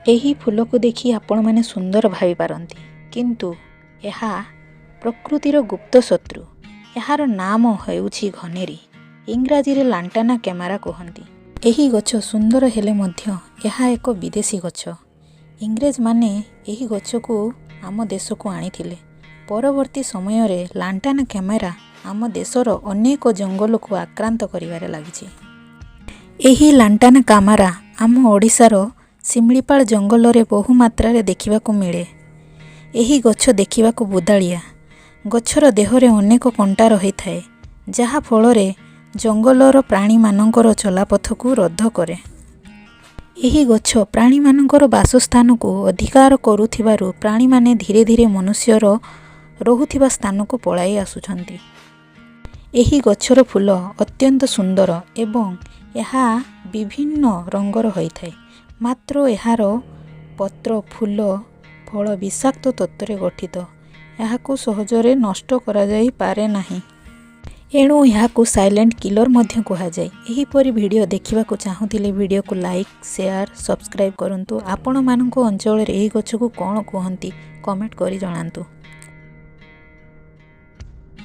ଏହି ଫୁଲକୁ ଦେଖି ଆପଣମାନେ ସୁନ୍ଦର ଭାବିପାରନ୍ତି, କିନ୍ତୁ ଏହା ପ୍ରକୃତିର ଗୁପ୍ତ ଶତ୍ରୁ। ଏହାର ନାମ ହେଉଛି ଘନେରୀ। ଇଂରାଜୀରେ ଲାଣ୍ଟାନା କ୍ୟାମାରା କୁହନ୍ତି। ଏହି ଗଛ ସୁନ୍ଦର ହେଲେ ମଧ୍ୟ ଏହା ଏକ ବିଦେଶୀ ଗଛ। ଇଂରେଜମାନେ ଏହି ଗଛକୁ ଆମ ଦେଶକୁ ଆଣିଥିଲେ। ପରବର୍ତ୍ତୀ ସମୟରେ ଲାଣ୍ଟାନା କ୍ୟାମେରା ଆମ ଦେଶର ଅନେକ ଜଙ୍ଗଲକୁ ଆକ୍ରାନ୍ତ କରିବାରେ ଲାଗିଛି। ଏହି ଲାଣ୍ଟାନା କାମାରା ଆମ ଓଡ଼ିଶାର ଶିମିଳିପାଳ ଜଙ୍ଗଲରେ ବହୁ ମାତ୍ରାରେ ଦେଖିବାକୁ ମିଳେ। ଏହି ଗଛ ଦେଖିବାକୁ ବୁଦାଳିଆ। ଗଛର ଦେହରେ ଅନେକ କଣ୍ଟା ରହିଥାଏ, ଯାହା ଫଳରେ ଜଙ୍ଗଲର ପ୍ରାଣୀମାନଙ୍କର ଚଲାପଥକୁ ରୋଧ କରେ। ଏହି ଗଛ ପ୍ରାଣୀମାନଙ୍କର ବାସସ୍ଥାନକୁ ଅଧିକାର କରୁଥିବାରୁ ପ୍ରାଣୀମାନେ ଧୀରେ ଧୀରେ ମନୁଷ୍ୟର ରହୁଥିବା ସ୍ଥାନକୁ ପଳାଇ ଆସୁଛନ୍ତି। ଏହି ଗଛର ଫୁଲ ଅତ୍ୟନ୍ତ ସୁନ୍ଦର ଏବଂ ଏହା ବିଭିନ୍ନ ରଙ୍ଗର ହୋଇଥାଏ। ମାତ୍ର ଏହାର ପତ୍ର, ଫୁଲ, ଫଳ ବିଷାକ୍ତ ତତ୍ତ୍ୱରେ ଗଠିତ। ଏହାକୁ ସହଜରେ ନଷ୍ଟ କରାଯାଇପାରେ ନାହିଁ। ଏଣୁ ଏହାକୁ ସାଇଲେଣ୍ଟ କିଲର ମଧ୍ୟ କୁହାଯାଏ। ଏହିପରି ଭିଡ଼ିଓ ଦେଖିବାକୁ ଚାହୁଁଥିଲେ ଭିଡ଼ିଓକୁ ଲାଇକ୍, ସେୟାର, ସବସ୍କ୍ରାଇବ୍ କରନ୍ତୁ। ଆପଣମାନଙ୍କ ଅଞ୍ଚଳରେ ଏହି ଗଛକୁ କ'ଣ କୁହନ୍ତି, କମେଣ୍ଟ କରି ଜଣାନ୍ତୁ।